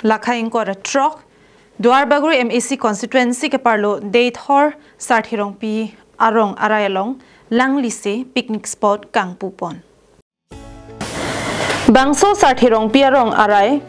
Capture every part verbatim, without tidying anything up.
Lakha ingkoi ra throk, Duar Bagori M A C constituency keparlo Deithor Sarthe Rongpi arong arai along langlise picnic spot kangpupon. Bangso Sarthe Rongpi arong arai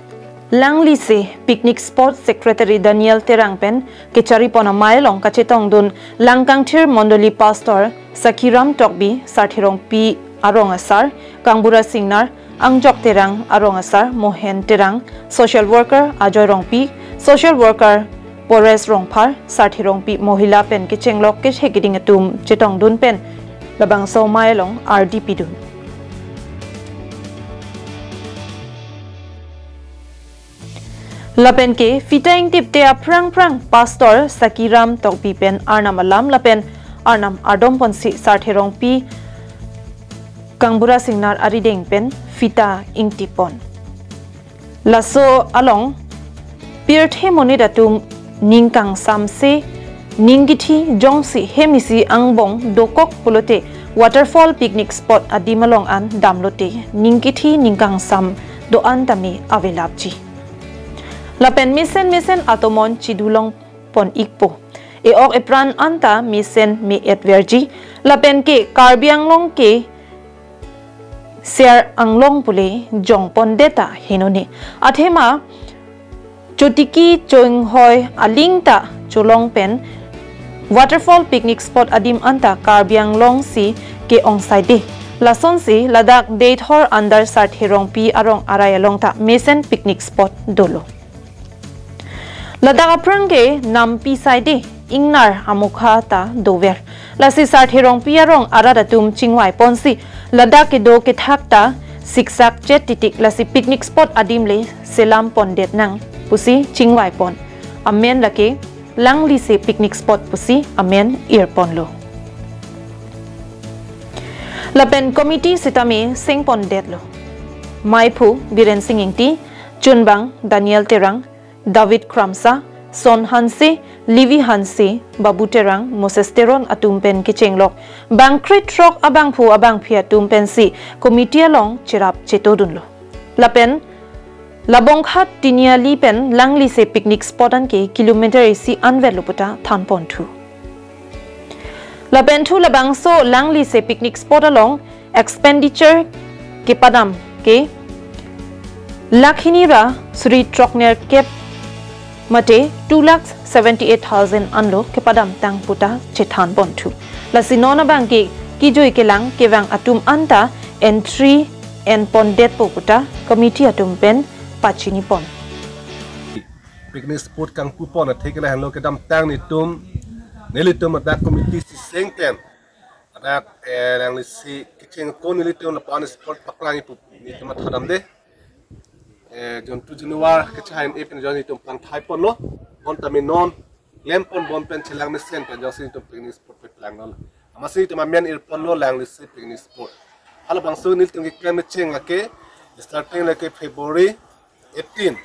langlise picnic spot Secretary Daniel Terang pen kecharipon amei along kachetongdun Langkangthir Mondoli Pastor Sakiram Tokbi, Sarthe Rongpi arong asar Kangbura Singnar, Angjok Terang arong asar Mohen Terang, social worker Ajoy Rongpi, social worker Pores Rongphar, Sarthe Rongpi mohila pen kechenglok kechegiding atum chetongdun pen labangso amei along ardi pidun. Lapen ke fita ingtipte aphrang phrang Pastor Sakiram Tokbi pen arnam alam lapen arnam ardom ponsi Sarthe Rongpi Kangbura Singnar arideng pen fita ingtipon. Laso along pirthe monit atum ning kangsamse, ning kithi jongsi hem isi angbong dokok pulote waterfall picnic spot adim along an damlote ning kithi ning kangsam do-an tame avelapji. Lapen mesen mesen atomon chidulong pon ikpo. E-ok epran anta mesen me-et verji. Lapen ke Karbi Anglong ke Ser Anglong pule jongpon deta henone. Athema chotiki choinghoi aling ta cholong pen waterfall picnic spot adim anta Karbi Anglong si ke-ongsaide. Lasonsi ladak Deithor under Sarthe Rongpi arong arai along ta mesen picnic spot dolo. Ladak aphrang ke nampi saide ingnar amokha ta dover. Lasi Sarthe Rongpi arong arat atum chingvai ponsi ladak kedo kethak ta siksak chet titik, lasi picnic spot adim le selam pondet nang pusi chingvai pon. Amen lake langlise picnic spot pusi amen irponlo. Lapen committee sitame sengpondetlo. Maiphu Biren Sing Ingti, chunbang Daniel Terang, David Kramsa, Son Hanse, Levi Hanse, Babu Terang, Moses Teron atum pen kechenglok bangkre throk abangphu abangphi atum pensi committee along cherap chetodunlo. Lapen Labongkhat Tiniali pen langlise picnic spot an ke kilometer isi anvet lo puta thanponthu. Lapen thu labangso langlise picnic spot along expenditure kepadam ke lakh hini ra suri throknerkep mate two lakh seventy eight thousand anlo kepadam tang puta chethanponthu. Lasi non abang ke kijui kelang kevang atum anta entry enpondetpo puta committee atum pen pachinipon. Picnic spot kangpupon atheke lahenlo kedamtang netum, nelitum ladak committee siseng pen ladak, eh, langlisi kecheng ko nelitum lapu-an spot paklang ipu netum mathadamde. Eh, jontu januar kechahin e pen jon netum pangthaiponlo. Bonta me non klempon bon pen chelang mesen pen jongsi netum picnic spot pen planglo. Amatsi netum amen irponlo langlisi picnic spot. Halabangso nelitum keklem mecheng lake starting lake February eighteen,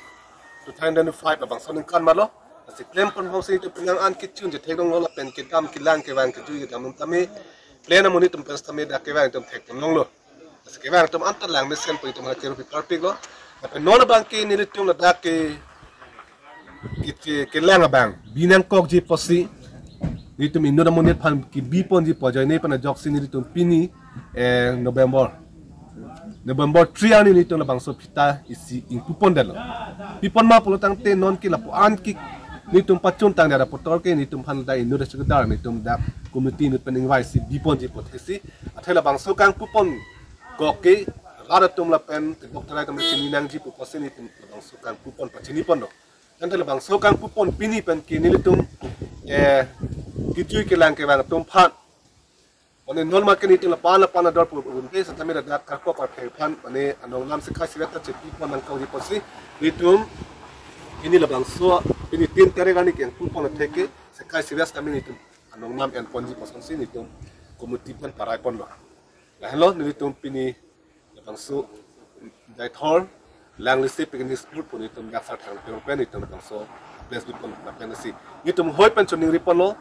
two thousand twenty-five labangso ningkan malo. Lasi klempon bangsi netum penang an kechun chethekdonglo lapen kedam kelang kevang kejui kedam atum tame plan amonit atum pen tame dak kevang atum thekponlonglo. Lasi kevang atum anta lang mesen pen netum hake rupi parpiklo. Lapen non abang ke nelitum ladak ke, ke, ke, kelang abang binangkokji pusi netum inut amonit aphan kebiponji pu ajoine pen ajoksi nelitum pini, eh, November, November three arni netum labangso fita isi ingpupondetlo. Pipon ma pulo tangte non ke lapu-an ke netum pachuntang dara putor ke netum aphan dak inut asekedar netum dak committee inut pen ingvaisi biponji pu athesi. Athe labangso kangpupon kok ke rat atum lapen tebok terai atum chini nangji pu pusi netum labangso kangpupon pachiniponlo. Tangte labangso kangpupon pini pen ke nelitum, eh, kejui kelang kevang atum aphan, mane non ma ke netum lapu-an lapu-an ador pu unte setame ladak karkok parphe aphan mane anong nam sekai siveta chepipon nangkokji pusi netum pini labangso pini tin tarik arni kangpupon atheke sekai sivet setame netum anong nam enponji pu asonsi netum committee pen paraiponlo. Lahenlo nelitum pini labangso Deithor langlisi picnic spot pu netum dak Sarthe Rongpi arong pen netum labangso place bipon lapen si netum hoi pen choningriponlo.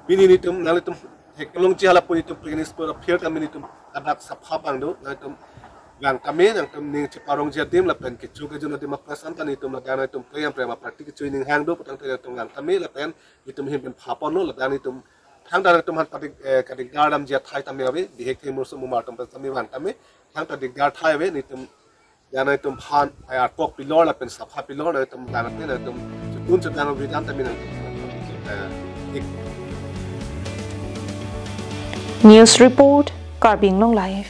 Pini netum nanglitum theklongji hala pu netum picnic spot aphi tame netum adak sapha abang do, nanglitum vang tame, nangtum ning cheparong ji adim lapen kecho kejun adim apres an ta nelitum ladak nelitum prem prem a party kecho ning hang do putangte nangtum vang tame lapen nelitum ahin pen pha ponlo, ladak nelitum thangta nangtum aphan padik, eh, kadikdar damji athai tame ave, bihek themur sumumar atum pen tame vang tame, thangta dikdar athai ave, nelitum ladak nelitum aphan ayar pok pilor lapen sapha pilor, nangtum ladak nelitum chutun chutang avidam tame nangtum, eh, ik- News Report, Karbi Anglong Live.